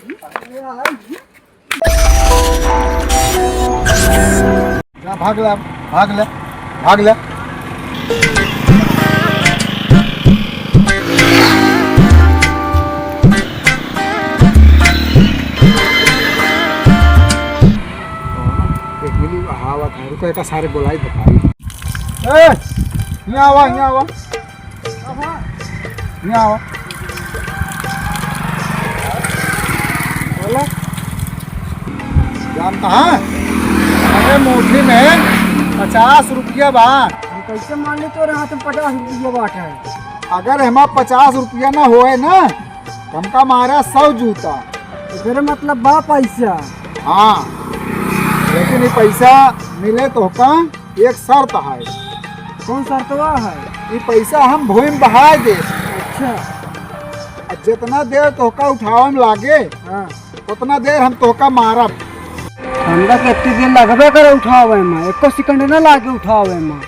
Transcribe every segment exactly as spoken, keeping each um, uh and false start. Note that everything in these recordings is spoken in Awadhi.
जा, भाग ले, भाग ले, भाग ले। देख मिली, आवत है, रुको, एका सारे बोलाई बताई। ए, यहाँ आवा, यहाँ आवा। यहाँ आवा। बोला। जानता है? अरे, मुट्ठी में पचास रुपया बा। हम कैसे मान ली तोरे हाथ में पचास रुपया बाटे? अगर हमार पचास रुपया ना होए ना, तो हमका मारा सौ जूता। एकरे मतलब बा पैसा। हाँ, लेकिन ये पैसा मिले तोहका एक शर्त है। कौन शर्तवा है? ये पैसा हम भूमि बहाए दे। अच्छा। आ जितना देर तोहका उठावे में लागे, हाँ। उतना देर हम तोहका मारब। हमरा के इतनी देर लगबे करे उठावे में, एको सेकंड ना लागे उठावे में।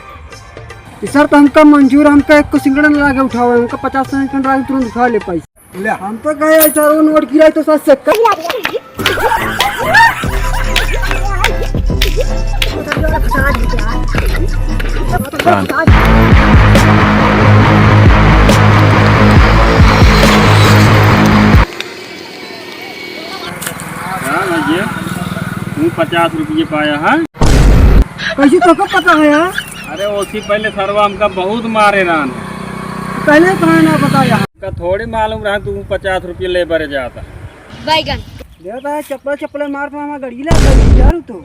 ई शर्त हमका मंजूर, हमका एको सेकंड ना लागे उठावे में, हमका पचास सेकंड लागे तुरंत उठा ले पैसा। ले। हम तो कहे ऐसा वो नोट गिराई तो साथ से कर। हाँ भैया, तू पचास रुपये पाया है। कैसे तोका पता है यार? अरे, उससे पहले सरवा हमका बहुत मारे रहन। पहले काहे ना बताया? हमका थोड़ी मालूम रहा तू पचास रुपये ले बरे जाता। बैगन। देखता है, चप्पल चप्पल मार पर हमारा गड़ीला कर यार तो।